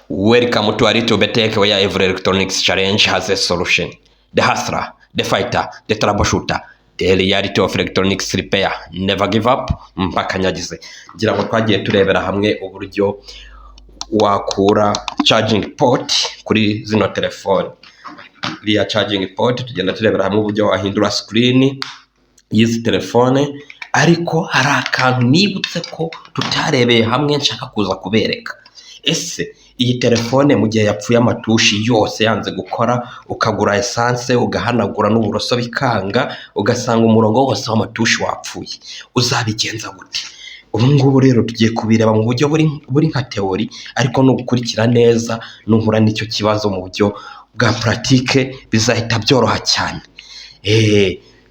Welcome to a little bit tech where every electronics challenge has a solution. The hustler, the fighter, the troubleshooter, the reality of electronics repair. Never give up mpaka nyagize. Ngira ngo twagiye turebera hamwe uburyo wakura charging port kuri zino telefone. Iriya charging port, tugenda turebera hamwe uburyo wahindura screen y'izi telefone, ariko hari akantu nibutse ko tutarebeye hamwe nshaka kuza kubereka. Ese iyi telefone mu gihe yapfuye, amatushi yose yanze gukora, ukagura esanse ugahanagura n'uburoso bikanga, ugasanga umurongo wose w'amatushi wapfuye, uzabigenza gute? Ubu ngubu rero tugiye kubireba mu buryo buri nka théorie, ariko nugukurikira neza, nuhura n'icyo kibazo mu buryo bwa pratique bizahita byoroha cyane.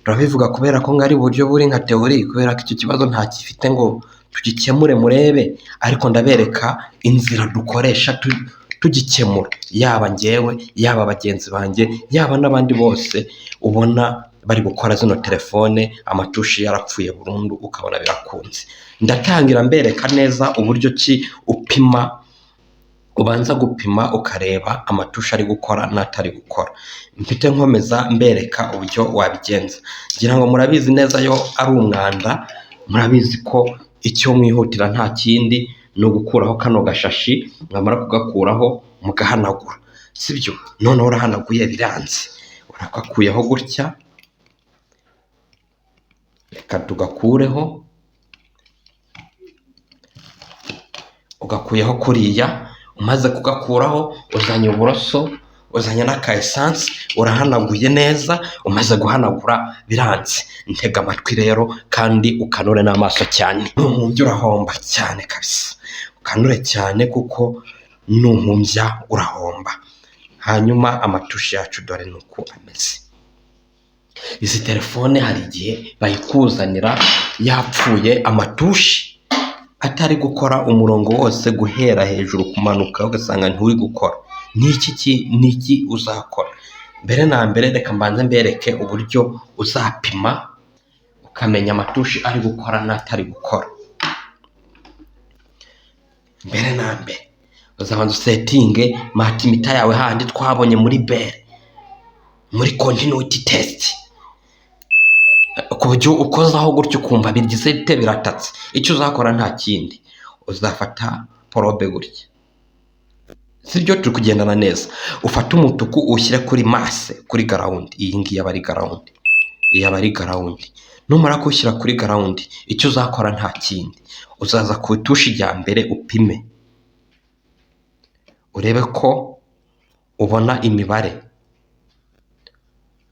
Turabivuga kubera ko ngari uburyo buri nka théorie, kubera ko icyo kibazo ntakifite ngo tugikemure murebe, ariko ndabereka inzira dukoresha tugikemura, yaba njyewe, yaba bagenzi banjye, yaba n'abandi bose ubona bari gukora zino telefone amatushi yarapfuye burundu, ukabona birakunze. Ndatangira mbereka neza uburyo ki upima, ubanza gupima ukareba amatushi ari gukora n'atari gukora, mfite nkomeza mbereka uburyo wabigenza. Ngira ngo murabizi neza, yo ari umwanda, murabizi ko icyo mwihutira nta kindi ni ugukuraho kano gashashi, mwamara kugakuraho mugahanagura, sibyo? Noneho urahanaguye biranze, uragakuyeho gutya, reka tugakureho, ugakuyeho kuriya. Umaze kugakuraho, uzanye uburoso, uzanye n'aka esanse, urahanaguye neza. Umaze guhanagura biranze, ntega amatwi rero kandi ukanure n'amaso cyane. Nuhumbya urahomba cyane kabisa, ukanure cyane kuko nuhumbya urahomba. Hanyuma amatushi yacu dore ni uku ameze. Izi telefone hari igihe bayikuzanira yapfuye, amatushi atari gukora, umurongo wose guhera hejuru kumanuka ugasanga nturi gukora. Ni iki uzakora? Mbere na mbere reka mbanze mbereke uburyo uzapima ukamenya amatushi ari gukora n'atari gukora. Mbere na mbere uzabanza usettinge multimeter yawe handi twabonye muri bere muri continuity test, ku buryo ukozaho gutyo ukumva bigize bite, biratatse. Icyo uzakora nta kindi, uzafata probe gutya, sibyo? Turi kugendana neza? Ufate umutuku ushyire kuri masse, kuri ground. Iyi ngiyi aba ari ground, iyi aba ari ground. Numara kuwushyira kuri ground, icyo uzakora nta kindi, uzaza ku itushi rya mbere upime, urebe ko ubona imibare.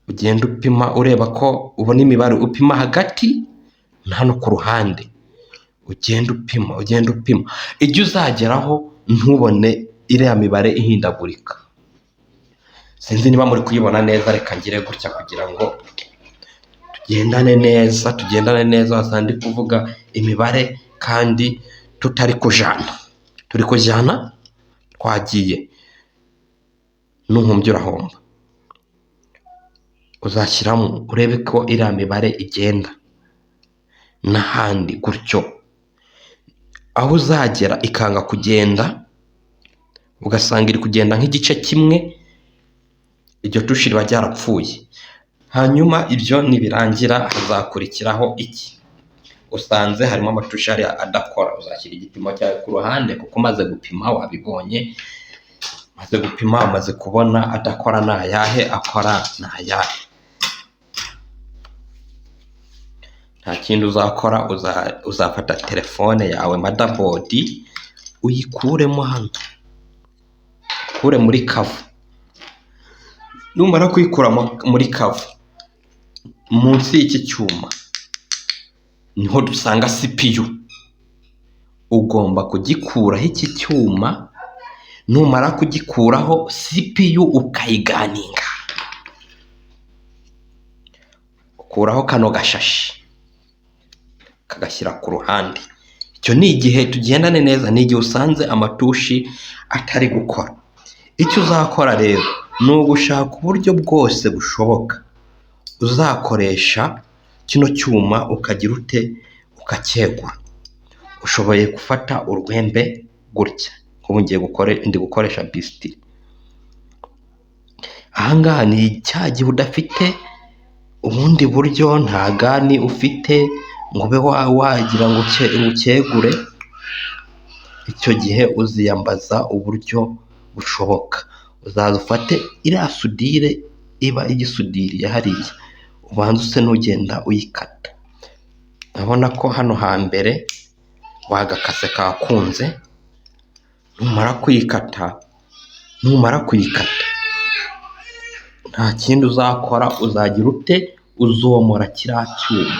Ugenda upima ureba ko ubona imibare, upima hagati na hano ku ruhande, ugenda upima, ugenda upima, ijya uzageraho ntubone iriya mibare ihindagurika. Sinzi niba muri kuyibona neza, reka ngire gutya kugira ngo tugendane neza, tugendane neza. Wasanga ndi kuvuga imibare kandi tutari kujana, turi kujyana, twagiye. Nuhumbya urahomba. Uzashyiramo urebe ko iriya mibare igenda n'ahandi gutyo, aho uzagera ikanga kugenda, ugasanga iri kugenda nk'igice kimwe, iryo tushi riba ryarapfuye. Hanyuma ibyo nibirangira hazakurikiraho iki? Usanze harimo amatushi hariya adakora, uzashyira igipimo cyawe ku ruhande, kuko umaze gupima wabibonye. Umaze gupima, umaze kubona adakora ni ayahe, akora ni ayahe. Nta kindi uzakora, uzafata telefone yawe motherboard uyikuremo hano, ukure muri cover. Numara kuyikura muri cover, munsi y'iki cyuma niho dusanga CPU. Ugomba kugikuraho iki cyuma, numara kugikuraho CPU ukayiganinga, ukuraho kano gashashi kagashyira ku ruhande. Icyo ni igihe, tugendane neza, ni igihe usanze amatushi atari gukora. Icyo uzakora rero ni ugushaka uburyo bwose bushoboka uzakoresha kino cyuma, ukagira ute? Ukacyegura. Ushoboye gufata urwembe gutya. Nk'ubu ngiye gukore, ndi gukoresha bistouri. Ahangaha ni cya gihe udafite ubundi buryo, nta gun ufite ngo ube wagira ngo ucyegure, icyo gihe uziyambaza uburyo bushoboka. Uzaza ufate iriya soudure iba igisudiriye hariya, ubanze use n'ugenda uyikata. Urabona ko hano hambere wagakase kakunze, numara kuyikata nta kindi uzakora, uzagira ute? Uzomora kiriya cyuma.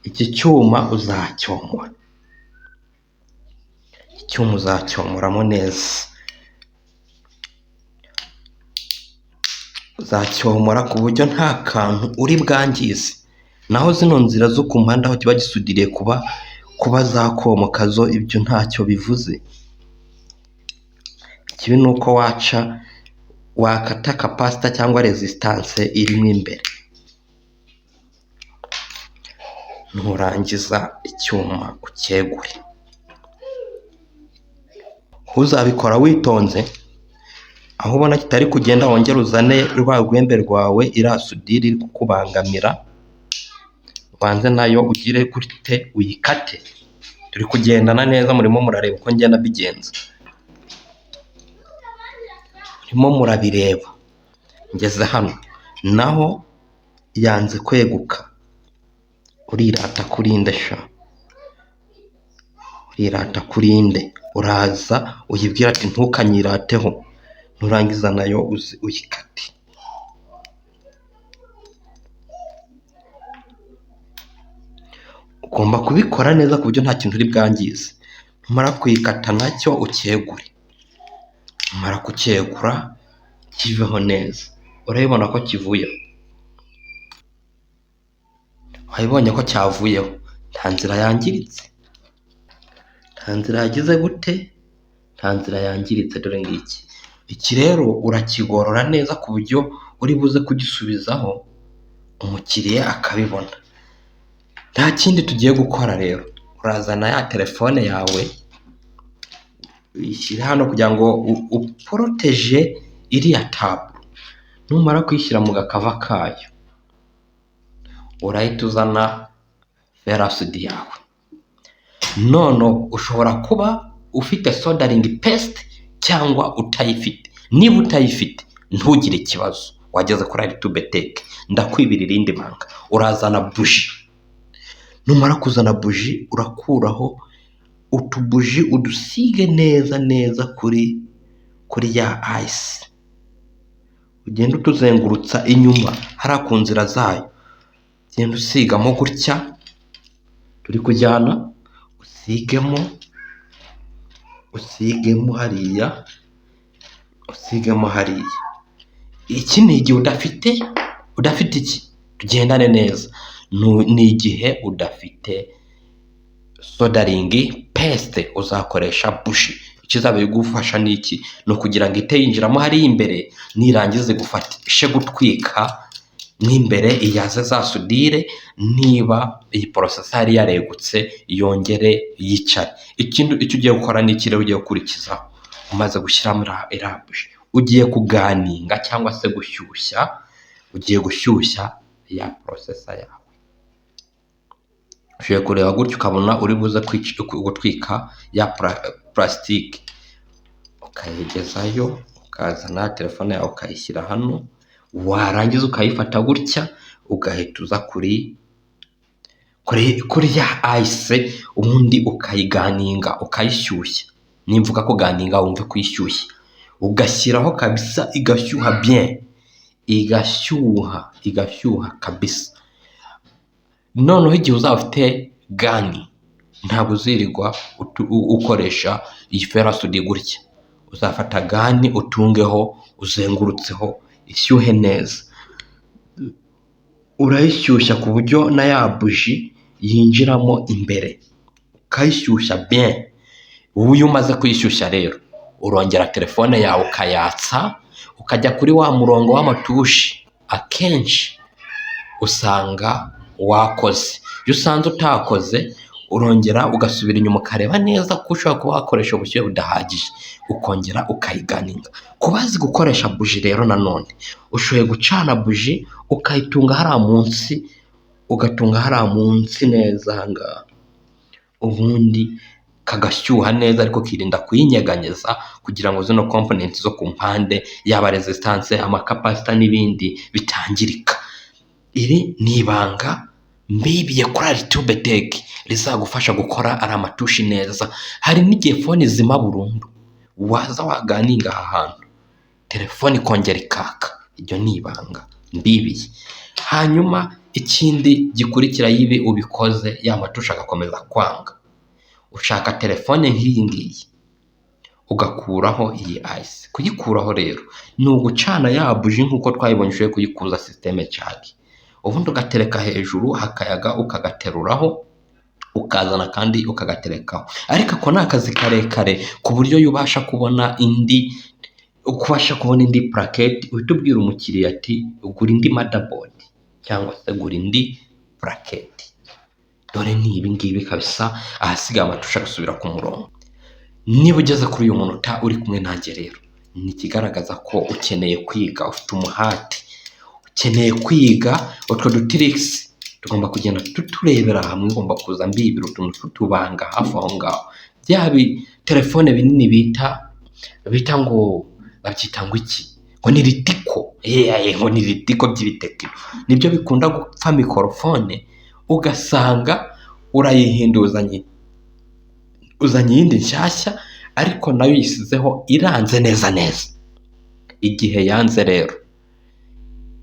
Iki cyuma uzacyomora, iki cyuma uzacyomoramo neza, uzacyomora ku buryo nta kantu uri bwangize. Naho zino nzira zo ku mpande aho kiba gisudiriye kuba zakomoka zo, ibyo ntacyo bivuze. Ikibi ni uko waca wakata capacitor cyangwa resistance irimo imbere. Nurangiza icyuma ucyegure. Uzabikora witonze, aho ubona kitari kugenda wongere uzane rwa rwembe rwawe, iriya soudure iri kukubangamira, ubanze nayo ugire gute, uyikate. Turi kugendana neza, murimo murareba uko ngenda mbigenza, murimo murabireba. Ngeze hano naho yanze kweguka, urirata kurinde sha, urirata kurinde. Uraza uyibwira ati ntukanyirateho, nurangiza nayo uyikate. Ugomba kubikora neza ku buryo nta kintu uri bwangize. Numara kuyikata nacyo ucyegure, numara kucyegura kiveho neza, urabibona ko kivuyeho, wabibonye ko cyavuyeho, nta nzira yangiritse, nta nzira yagize gute, nta nzira yangiritse. Dore ngiki, iki rero urakigorora neza ku buryo uri buze kugisubizaho umukiriya akabibona. Nta kindi tugiye gukora rero, urazana ya telefone yawe uyishyire hano kugira ngo uporoteje iriya tableau. Numara kuyishyira mu gacover kayo, urahita uzana fer à souder yawe. None ushobora kuba ufite soldering paste cyangwa utayifite. Niba utayifite ntugire ikibazo, wageze kuri Aritube Tech, ndakwibira irindi banga. Urazana buji, numara kuzana buji urakuraho utubuji udusige neza neza kuri ya IC, ugenda utuzengurutsa inyuma hariya ku nzira zayo, ugenda usigamo gutya, turi kujyana, usigemo, usigemo hariya, usigemo hariya. Iki ni igihe udafite iki, tugendane neza, ni igihe udafite soldering paste uzakoresha buji. Ikizaba bigufasha ni iki? Ni ukugira ngo ihite yinjiramo hariya imbere, nirangiza igufashe gutwika mo imbere, iyaze za soudure, niba iyi processor yari yaregutse yongere yicare. Ikindi icyo ugiye gukora ni iki rero ugiye gukurikizaho? Umaze gushyiramo iriya buji, ugiye kuganinga cyangwa se gushyushya, ugiye gushyushya ya processor yawe. Ushobora kureba gutya ukabona uri buze gutwika ya plastique, ukayegezayo, ukazana telefone yawe ukayishyira hano, warangiza ukayifata gutya, ugahita uza kuri ya IC, ubundi ukayiganinga, ukayishyushya. Nimvuga kuganinga wumve kuyishyushya, ugashyiraho kabisa igashyuha bien, igashyuha, igashyuha kabisa. Noneho igihe uzaba ufite gun, ntabwo uzirirwa ukoresha iyi fer à souder gutya, uzafata gun utungeho, uzengurutseho, ishyuhe neza. Urayishyushya ku buryo na ya buji yinjiramo imbere, ukayishyushya bien. Ubu iyo umaze kuyishyushya rero, urongera telefone yawe ukayatsa, ukajya kuri wa murongo w'amatushe, akenshi usanga wakoze. Iyo usanze utakoze, Urongera ugasubira inyuma, ukareba neza ko ushobora kuba wakoresha ubushyuhe budahagije, ukongera ukayiganinga. Ku bazi gukoresha buji rero, nanone ushoboye gucana buji, ukayitunga hariya munsi, ugatunga hariya munsi neza aha ngaha, ubundi kagashyuha neza, ariko ukirinda kuyinyeganyeza kugira ngo zino components zo ku mpande, yaba resistance, amacapacitor n'ibindi, bitangirika. Iri ni ibanga mbibiye kuri Aritube Tech rizagufasha gukora ari amatushi neza. Hari n'igihe phone izima burundu, waza waganinga aha hantu, telefone ikongera ikaka. Iryo ni ibanga mbibiye. Hanyuma ikindi gikurikira, y'ibi ubikoze, ya matushe agakomeza kwanga, ushaka telefone nk'iyi ngiyi, ugakuraho iyi IC. Kuyikuraho rero ni ugucana ya buji nk'uko twayibonye. Ushoboye kuyikuza system charge, ubundi ugatereka hejuru akayaga, ukagateruraho, ukazana kandi ukagaterekaho. Ariko ako ni akazi karekare, ku buryo iyo ubasha kubona indi, ubasha kubona indi plaquette, uhita ubwira umukiriya ati: "Gura indi motherboard cyangwa se gura indi plaquette." Dore ni ibi ngibi kabisa, ahasigaye amatusha agasubira ku murongo. Niba ugeze kuri uyu munota uri kumwe nanjye rero, ni ikigaragaza ko ukeneye kwiga, ufite umuhate, ukeneye kwiga. Utwo dutricks tugomba kugenda tuturebera hamwe. Ngomba kuza mbibira utuntu tw'utubanga hafi aho ngaho. Bya telefone binini bita ngo, babyita ngo iki? Ngo ni ritiko, ngo ni ritiko by'ibitechno, nibyo bikunda gupfa microphone, ugasanga urayihinduye, uzanye iyindi nshyashya, ariko nayo uyisizeho iranze neza neza. Igihe yanze rero,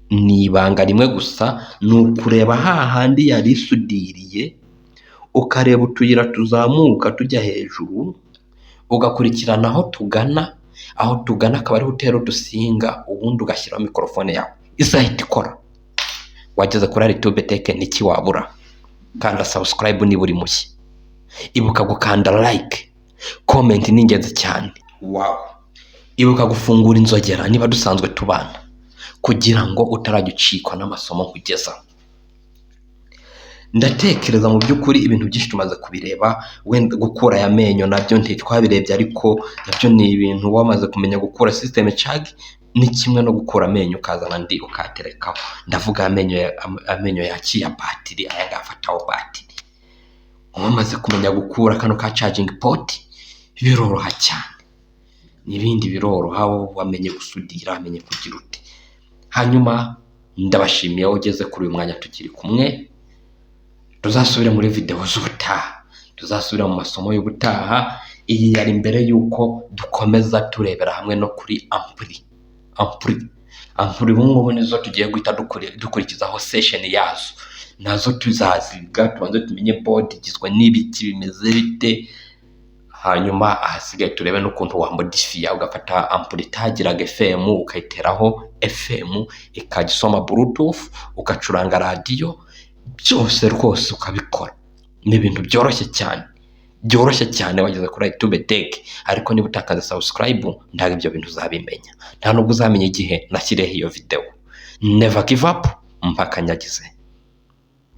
ni ibanga rimwe gusa: ni ukureba hahandi yari isudiriye, ukareba utuyira tuzamuka tujya hejuru, ugakurikirana aho tugana. Aho tugana akaba ariho utera udusinga, ubundi ugashyiraho microphone yawe, izahita ikora. Wageze kuri Aritube Tech, niki wabura? Kanda subscribe niba uri mushya, ibuka gukanda like, comment ni ingenzi cyane. Wow, ibuka gufungura inzogera niba dusanzwe tubana, kugira ngo utarajya ucikwa n'amasomo nkugezaho. Ndatekereza mu by'ukuri ibintu byinshi tumaze kubireba. Wenda gukura aya menyo nabyo ntitwabirebye, ariko nabyo ni ibintu wamaze kumenya. Gukura system charge ni kimwe no gukura amenyo ukazana andi ukayaterekaho. Ndavuga amenyo yakiye batiri, aya ngaya afataho batiri. Wamaze kumenya gukura kano ka charging port, biroroha cyane, n'ibindi biroroha, wamenye gusudira, wamenye kugira ute. Hanyuma ndabashimiye aho ugeze kuri uyu mwanya tukiri kumwe. Tuzasubire muri videwo z'ubutaha, tuzasubira mu masomo y'ubutaha. Iyi yari mbere y'uko dukomeza turebera hamwe no kuri ampli. Ampli ubu ngubu nizo tugiye guhita dukurikizaho session yazo, nazo tuzaziga, tubanze tumenye board igizwe n'ibiki, bimeze bite. Hanyuma ahasigaye turebe n'ukuntu wamodifiya, ugafata ampli itagiraga FM, ukayiteraho FM, ikajya isoma Bluetooth, ugacuranga radiyo, byose rwose ukabikora. Ni ibintu byoroshye cyane, byoroshye cyane. Wageze kuri Aritube Tech, ariko niba utakaze subscribe, ntabwo ibyo bintu uzabimenya, nta nubwo uzamenya igihe nashyiriyeho iyo videwo. Never give up, mpaka nyagize.